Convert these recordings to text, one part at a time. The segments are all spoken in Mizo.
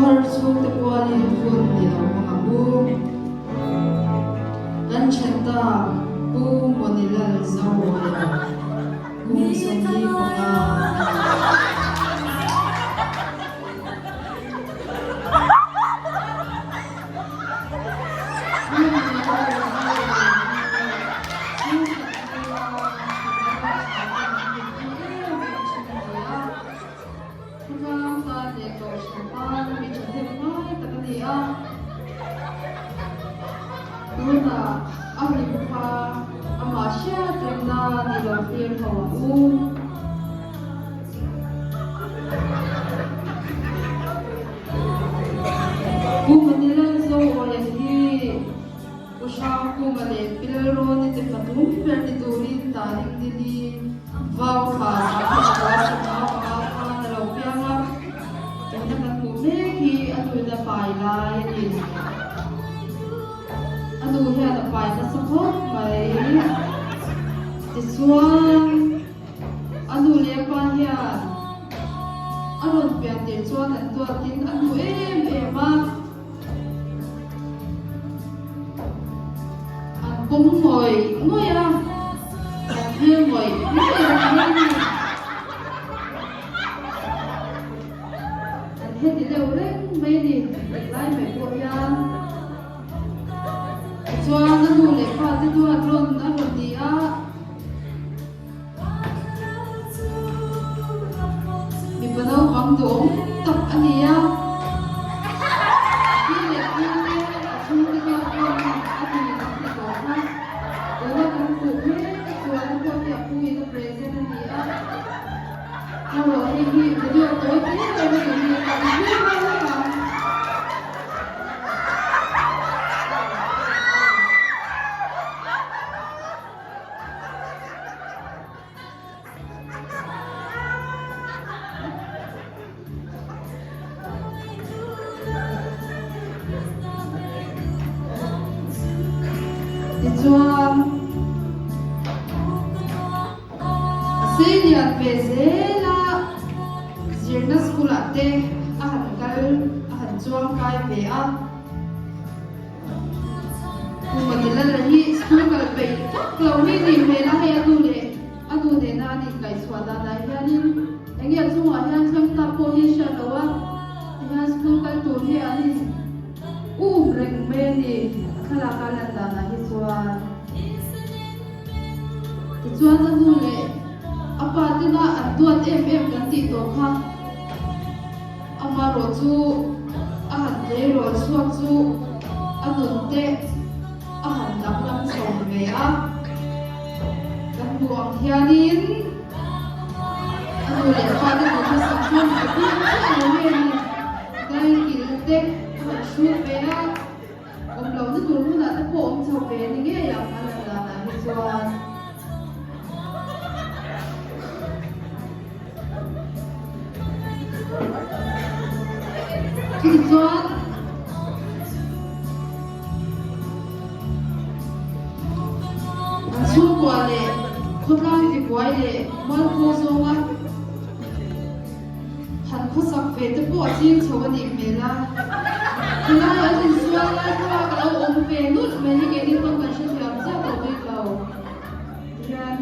Khawhar chhungte pualin hun ni lo hmang ang u. Kan then ta Pu Monilal Zoawia kum 45 a ni. Khawtlang tan leh kohhran tan mi thahnem ngai tak a ni a, tunah a hlim kha amah hriat rengna ni lo thlir ho ang u. Pu Manila Zoawian hi Pu Hrangkunga leh Pi Lalrawni te fatum ber ni turin Taling Dili vau thla 35 khan a lo piang a, tuna kan hmuh mek hi a nuina pai lai a ni. A nu hian a pai nasa khawp mai. Tichuan. A nu leh a pa hian a rawn pian tir chuan an duatin a hmu em em a. An pawm ngawih ngawih a, an thlir ngawih ngawih a ni a ni. An heti deuh reng mai a ni, englai mai pawh hian. Tichuan a nu leh pa te duat rawn a rawn ni a. Mipa naupang duhawm tak a ni a, pi leh pu te a chhungte zawk pawhin a ni an ti tawh kha. Tuna kan hmuh mek a chuan a pawh hi a pu in a present a ni a, erawh hei hi video tawi te em a ni hi a ni hlui ho vek ang. Tichuan, a sei lian ve zel a, zirna school ah te a han kal a han chuang kai ve a. Pu Manilala hi school kal peih vak lo hi ni hmel a, hei a nu leh a nu nena an inkaihchhuah danah hianin enge a chungah hian thleng tak pawh hi hriat lo a, tihian school kal tur hi an in um reng mai a ni a thlalak a lan danah hi chuan. Tichuan a nu leh a pa tena an duat em em kan tih tawh kha. Amarawh chu a han tleirawl chhuak chu a nun te a han danglam chho ve a, kan hmuh ang hianin a nu leh pa te duhthusam chuan a piang chiah lo nge ni, daikil te a han hrut ve a, awm lohna tur hmunah te pawh awm chho ve ni ngei ang a lan danah hi chuan. Chutichuan, an chhungkua leh khawtlang tibuai leh mualpho zawnga han khawsak ve te pawh a ching chho a nih hmel a. Khawlai an insual lai kha ka lo awm ve nulh mai hi keini pawn kan hrethiam chiah tawh bik lo. Hian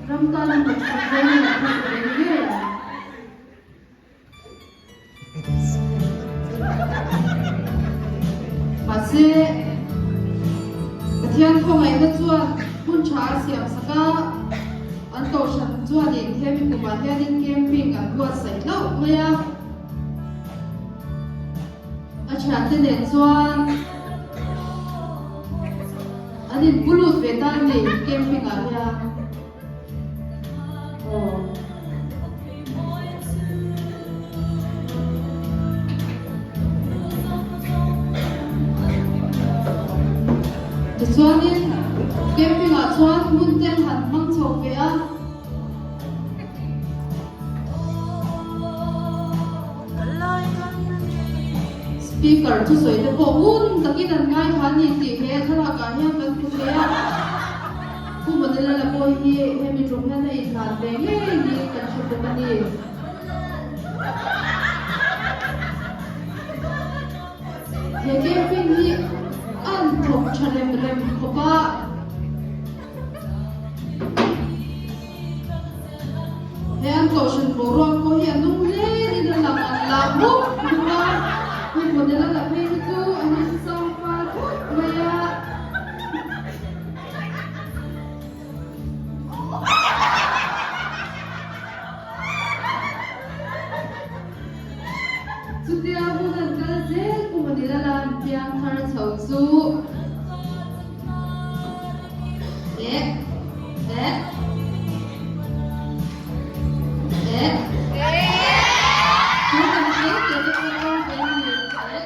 ram tan a hnawksak zawngin an hmu ve ngei ang. Mahse, Pathian khawngaihna chuan hun tha a siam sak a, an kohhran chuanin hemi kumah hianin camping an buatsaih hlauh mai a. A thiante nen chuan an inpu lut ve ta a ni camping ah hian. Aw. Tichuanin camping ah chuan hmun te an han hmang chho ve a. Speaker thusawi te pawh ngun takin an ngaithla a ni tih he thlalakah hian kan hmu thei a. Pu Manilala pawh hi hemi tum hian a inhlan ve ngei niin kan hre bawk a ni. He camping hi an thawk tha rem rem khawp a. He an kohhran boruak pawh hi a nung hle in a lang an lah mup mup a, hei Bonella la phei hi chu a hlim sang fal khawp mai a. Chutia hun an kal zel Pu Manila la an piang thar chho chu eh eh eh Chu kan tlem te te pawh awm ve ni eh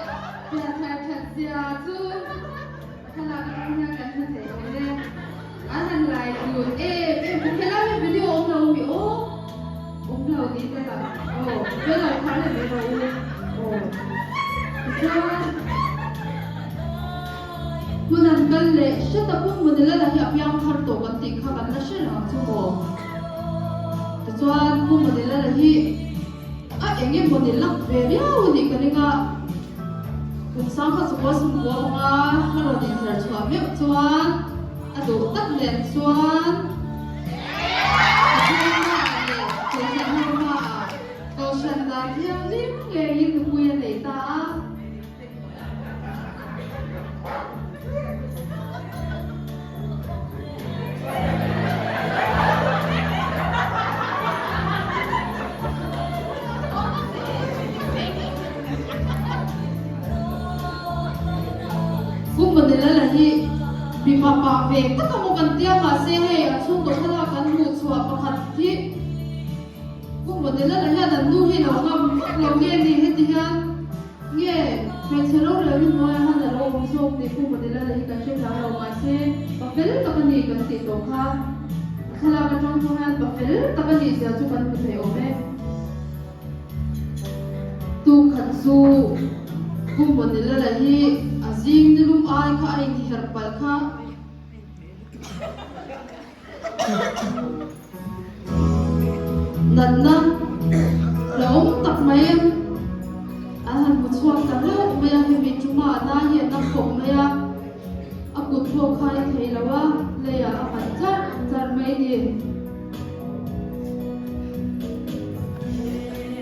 pian thar that zia chu Thlalak atang hian kan hmu thei awm e. An han lai dun em em bawk. Helai hi video awm lo mi aw? Awm lo tih te lah aw. Fel lo thar leh mai rawh u aw. Tichuan hmun an kal leh hret a pum Manila la hi a piang thar tawh kan tih kha kan la hre reng ang chu maw. Tichuan pum Manila la hi A eng emaw ni lak ve viau a nih ka ring a, kum sangkha chukua sumkua panga a rawn inher chhuah meuh chuan a duh tak nen chuan Pathian hmaah leh Kohhran ho hmaah Kohhran dan thianghlim ngeiin nupui a nei ta a. Pu Manilala hi mipa pa ve tak a maw kan tia mahse hei a chhungkaw thlalak kan hmuh chhuah pakhat hi Pu Manilala hian an nu hi lo ngam vak lo nge ni heti hian Nge, hmeichhe rorel hi hnuaiah han a lo awm zawk tih Pu Manilala hi kan hre hlau lo, mahse pa fel tak a ni kan tih tawh kha. A thlalak atang pawh hian pa fel tak a nih zia chu kan hmu thei awm e. Tuk khat chu Pu Manilala hi a zing nilum ai kha a inherh palh kha. Natna hlauhawm tak mai an han hmu chhuak ta hlauh mai a, hemi chunga a na hi a na khawp mai a, a kut pawh khai thei lo a, leiah a nghat char char mai a ni.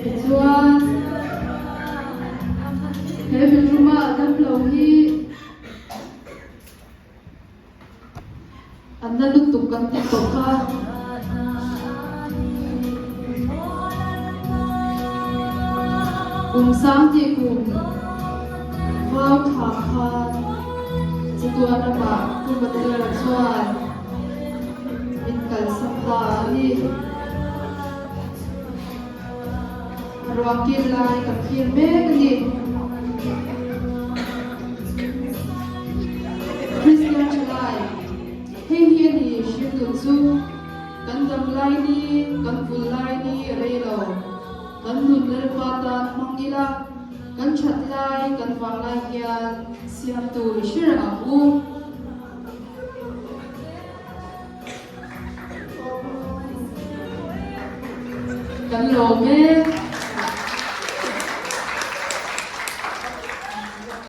Tichuan, he mi chunga a damlo hi. A na lutuk kan ti tawh kha. Kum sang tih kum vau thla khan chatuan ramah Pu Madelara chuan min kalsak ta a ni. Ruah kil lai kan thlir mek a ni. Kristian thalai, Hei hi a ni hringnun chu, kan dam lai ni, kan vul lai ni a rei lo. Kan nun Lalpa tan hmang ila, kan that lai, kan vang lai hian siamtu i hre reng ang u.